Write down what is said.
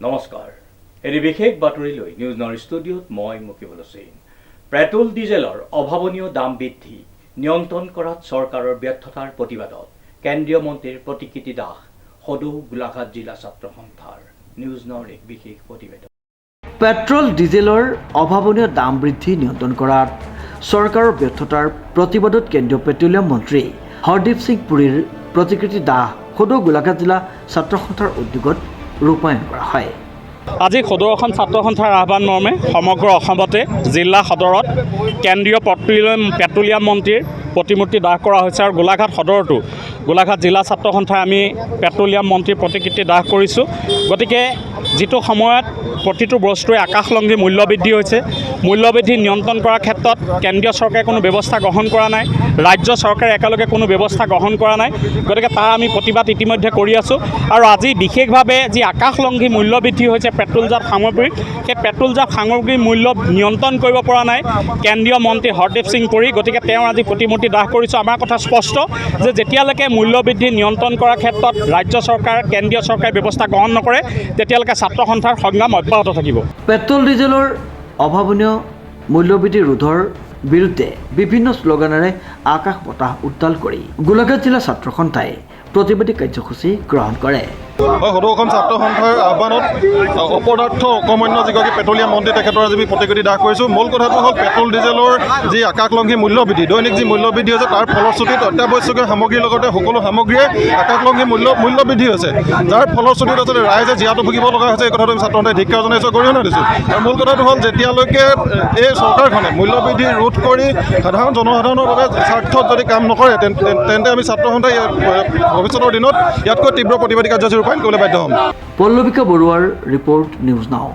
নমস্কাৰ, এটি বিশেষ বাতৰি লৈ নিউজ নাওৰ ষ্টুডিঅ'ত মই মুকিবুল হুছেইন। পেট্ৰল ডিজেলৰ অভাৱনীয় দাম বৃদ্ধি নিয়ন্ত্ৰণ কৰাত চৰকাৰৰ ব্যৰ্থতাৰ প্ৰতিবাদত কেন্দ্ৰীয় মন্ত্ৰীৰ প্ৰতিকৃতি দাহ সদৌ গোলাঘাট জিলা ছাত্ৰ সন্থাৰ। নিউজ নাওৰ এক বিশেষ প্ৰতিবেদন। পেট্ৰল ডিজেলৰ অভাৱনীয় দাম বৃদ্ধি নিয়ন্ত্ৰণ কৰাত চৰকাৰৰ ব্যৰ্থতাৰ প্ৰতিবাদত কেন্দ্ৰীয় পেট্ৰলিয়াম মন্ত্ৰী হৰদীপ সিং পুৰীৰ প্ৰতিকৃতি দাহ সদৌ গোলাঘাট জিলা ছাত্ৰ সন্থাৰ উদ্যোগত ৰূপায়ণ কৰা হয়। আজি সদৌ অসম ছাত্ৰ সন্থাৰ আহ্বান মৰ্মে সমগ্ৰ অসমতে জিলা সদৰত কেন্দ্ৰীয় পেট্ৰলিয়াম মন্ত্ৰীৰ প্ৰতিমূৰ্তি দাহ কৰা হৈছে আৰু গোলাঘাট সদৰতো গোলাঘাট জিলা ছাত্ৰ সন্থাই আমি পেট্ৰলিয়াম মন্ত্ৰীৰ প্ৰতিকৃতি দাহ কৰিছোঁ। গতিকে যিটো সময়ত প্ৰতিটো বস্তুৰে আকাশলংঘী মূল্যবৃদ্ধি হৈছে, মূল্যবৃদ্ধি নিয়ন্ত্ৰণ কৰাৰ ক্ষেত্ৰত কেন্দ্ৰীয় চৰকাৰে কোনো ব্যৱস্থা গ্ৰহণ কৰা নাই, ৰাজ্য চৰকাৰে একেলগে কোনো ব্যৱস্থা গ্ৰহণ কৰা নাই। গতিকে তাৰ আমি প্ৰতিবাদ ইতিমধ্যে কৰি আছোঁ আৰু আজি বিশেষভাৱে যি আকাশলংঘী মূল্যবৃদ্ধি হৈছে পেট্ৰলজাত সামগ্ৰীৰ, সেই পেট্ৰলজাত সামগ্ৰীৰ মূল্য নিয়ন্ত্ৰণ কৰিব পৰা নাই কেন্দ্ৰীয় মন্ত্ৰী হৰদীপ সিং পুৰী। গতিকে তেওঁৰ আজি প্ৰতিমূৰ্তি দাহ কৰিছোঁ। আমাৰ কথা স্পষ্ট যে যেতিয়ালৈকে মূল্যবৃদ্ধি নিয়ন্ত্ৰণ কৰাৰ ক্ষেত্ৰত ৰাজ্য চৰকাৰ, কেন্দ্ৰীয় চৰকাৰে ব্যৱস্থা গ্ৰহণ নকৰে, তেতিয়ালৈকে ছাত্ৰ সন্থাৰ সংগ্ৰাম অব্যাহত থাকিব। পেট্ৰল ডিজেলৰ অভাৱনীয় মূল্যবৃদ্ধি ৰোধৰ বিৰুদ্ধে বিভিন্ন শ্লোগানেৰে আকাশ বতাহ উত্তাল কৰি গোলাঘাট জিলা ছাত্ৰ সন্থাই প্ৰতিবাদী কাৰ্যসূচী গ্ৰহণ কৰে। হয়, সদৌ অসম ছাত্ৰ সন্থাৰ আহ্বানত অপদাৰ্থ, অকৰ্মণ্য যিগৰাকী পেট্ৰলিয়াম মন্ত্ৰী, তেখেতৰ আজি আমি প্ৰতিকৃতি দাহ কৰিছোঁ। মূল কথাটো হ'ল পেট্ৰল ডিজেলৰ যি আকাশলংঘী মূল্যবৃদ্ধি, দৈনিক যি মূল্যবৃদ্ধি হৈছে, তাৰ ফলশ্ৰুতিত অত্যাৱশ্যকীয় সামগ্ৰীৰ লগতে সকলো সামগ্ৰীয়ে আকাশলংঘী মূল্যবৃদ্ধি হৈছে, যাৰ ফলশ্ৰুতিত আচলতে ৰাইজে জীয়াতু ভুগিব লগা হৈছে। এই কথাটো আমি ছাত্ৰ সন্থাই ধিক্কাৰ জনাইছোঁ, গৰিহণা দিছোঁ। আৰু মূল কথাটো হ'ল যেতিয়ালৈকে এই চৰকাৰখনে মূল্যবৃদ্ধি ৰোধ কৰি সাধাৰণ জনসাধাৰণৰ বাবে স্বাৰ্থত যদি কাম নকৰে, তেন্তে আমি ছাত্ৰ সন্থাই ভৱিষ্যতৰ দিনত ইয়াতকৈ তীব্ৰ প্ৰতিবাদী কাৰ্যসূচী ৰূপায়ণ কৰিবলৈ বাধ্য হ'ম। পল্লৱিকা বৰুৱাৰ ৰিপৰ্ট, নিউজ নাও।